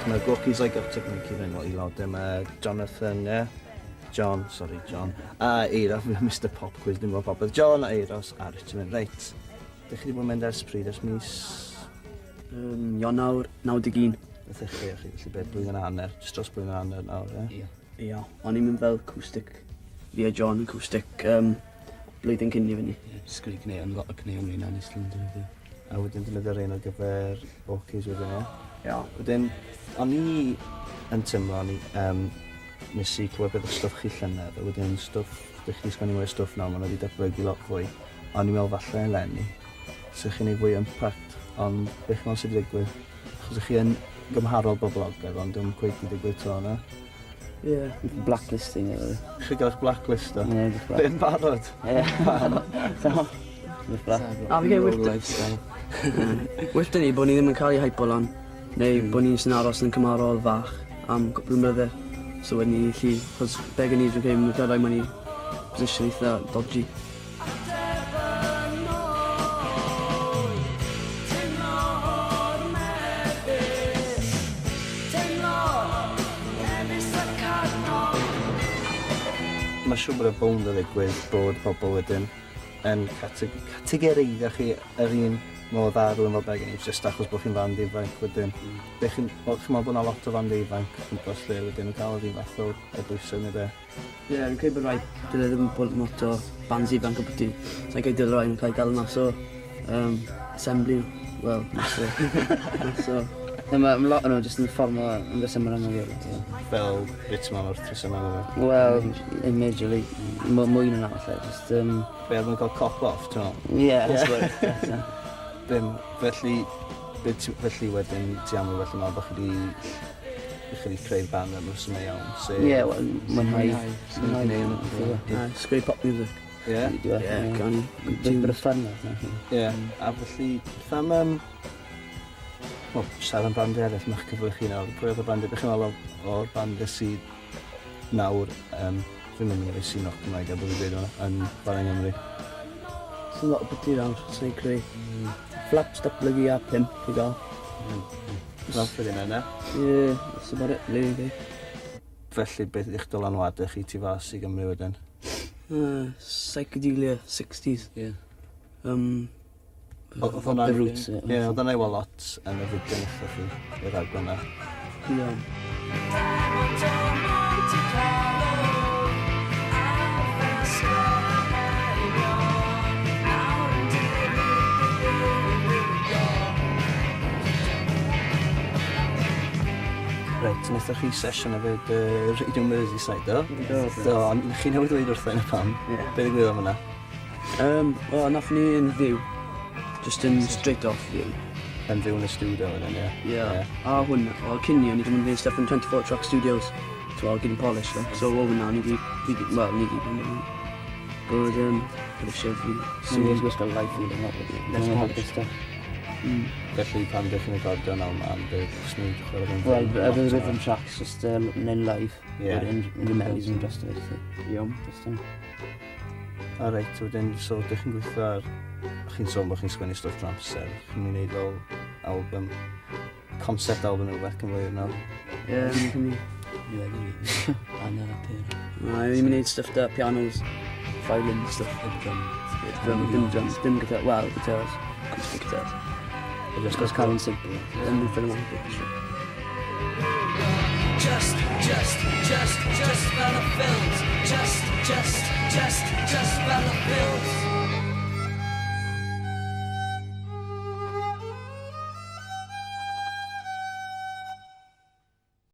Mae Gorky's Like Up Technique i fynd o aelodau. Mae Jonathan, ie? John, sorry, John. A Eiros, Mr Pop Quiz, dwi'n gwybod popeth. John a Eiros a Richard mynd. Reit, dych chi wedi bod yn mynd ers pryd, ers mis... Ionawr 91. Beth ych chi, chi felly beth, blwyddyn a hanner, jyst dros blwyddyn a hanner nawr, ie? Ie. Ia, o'n i'n mynd fel acoustic, fi a John acoustic, blwyddyn cyn i fyny. Ie, sgwennu caneuon, lot o caneuon fi'n ennill yn defnyddio. A wedyn defnyddio'r un ar gyfer Orchies wedyn, ie? Ia. Wedyn, o'n i yn teimlo, o'n i, nes i clywed beth o stwff chi llynedd, a wedyn stwff, dych chi sgwennu mwy o stwff nawr, maen nhw wedi datblygu lot fwy. O'n i'n meddwl falle eleni, so chi'n neud fwy o impact, ond beth chi'n meddwl sydd wedi digwydd? Achos chi yn gymharol boblogaidd, ond dim cweit wedi digwydd to, na? Ie. Blacklisting efo fi. Chi gael eich blacklisto? Ie, jyst black. Be yn barod? Ie. So, jyst black. A fi gen Your lifestyle. Well 'da ni bod ni ddim yn cael ei hypo lan, neu bod ni'n sy'n aros yn cymharol fach am cwpl o mlynydde. So wedyn ni'n gallu, chos Begging Knees fi'n credu ma'n cael rhoi mewn i position eitha dodgy. Mae'n siŵr bod y bownd o ddigwydd bod pobl wedyn yn categoreiddio chi yr un modd â rhywun fel Begging Knees jyst achos bod chi'n fand ifanc wedyn. Be chi'n wel, chi'n meddwl bod 'na lot o fandiau ifanc o gwmpas lle wedyn yn cael yr un fath o o bwysau neu be? Ie, fi'n credu bod rhaid, dyle ddim bod lot o bands ifanc o byti. Sa'n credu dyle rhaid yn cael ei gael mas o um, assembly. Wel, mas o... mas o... Na, mae ma lot o'n nhw jyst yn fformo yn resymau anghywir. Fel beth ti'n meddwl o'r rhesymau anghywir? Wel, image, mwy na falle, just... Be, er mwyn cael cop off, ti'n meddwl? Ie, that's what it Bim, felly, felly wedyn ti am rhywbeth yn meddwl bod chi wedi chi wedi creu'r band am resymau iawn, sef... Ie, wel, mwynhau. Mwynhau. Sgreu pop music. Ie? Ie, canu. Bit of fun, Ie, a felly, beth am... Um, wel, siarad am bandiau eraill, mae'ch cyfle chi nawr. Pwy oedd y bandiau, beth chi'n meddwl o'r bandiau sydd nawr, ddim yn mynd i sy'n rock Cymraeg, a bod yn dweud hwnna, yn chwarae yng Nghymru? Sy'n lot o byti nawr, sy'n creu. Flaps datblygu a pimp i gael. Fel ffydd yna. Ie, that's about it, really. Felly, beth ydych dylanwadau chi tu fas i Gymru wedyn? Psychedelia, 60s. Ie. Oedd hwnna'n... The Roots. Ie, oedd hwnna'n ei lot yn y fideo wnaethoch chi, i'r rhaglen yna. Ie. Reit, wnaethoch chi sesiwn hefyd Radio Merseyside, do? Do. Do, ond chi newydd dweud wrtha i pam. Ie. Be ddigwyddodd fan'na? Wel, nathon ni yn fyw. Just yn straight off fyw. Yn fyw yn y studio wedyn, ie? Ie. A hwn, wel, cyn ni, o'n i wedi mynd i stuff yn 24 Track Studios. So, all getting polished, like. So, o hwnna, o'n i wedi, wel, ni wedi bod, bod eisiau fi. So, ni'n gwisgo live feeling, not really. Less Dwi'n polished. stuff. Felly, pan ydych chi'n recordio nawr, man, beth os ni'n chwarae fe'n Wel, fyw? y rhythm tracks, just neu'n live. Ie. Wedyn, unrhyw melodies yn dros y felly. Iawn. Just yn... A reit, wedyn, so, ydych chi'n gweithio ar... Chi'n sôn bod chi'n sgwennu stwff drwy amser. Chi'n mynd i wneud fel album, concept album neu rhywbeth cyn flwyddyn nawr. Ie, ni'n cymryd. Ni wedi. Anna pur. Na, ni'n mynd i wneud stuff da pianos, violin stuff. Heb drum. Drum, dim drums, dim guitar, well, guitars, acoustic guitars. Just cael yn simple. Ddim yn ffilm orchestra. Just, just, just, just fel y ffilms. Just, just, just, just fel y ffilms.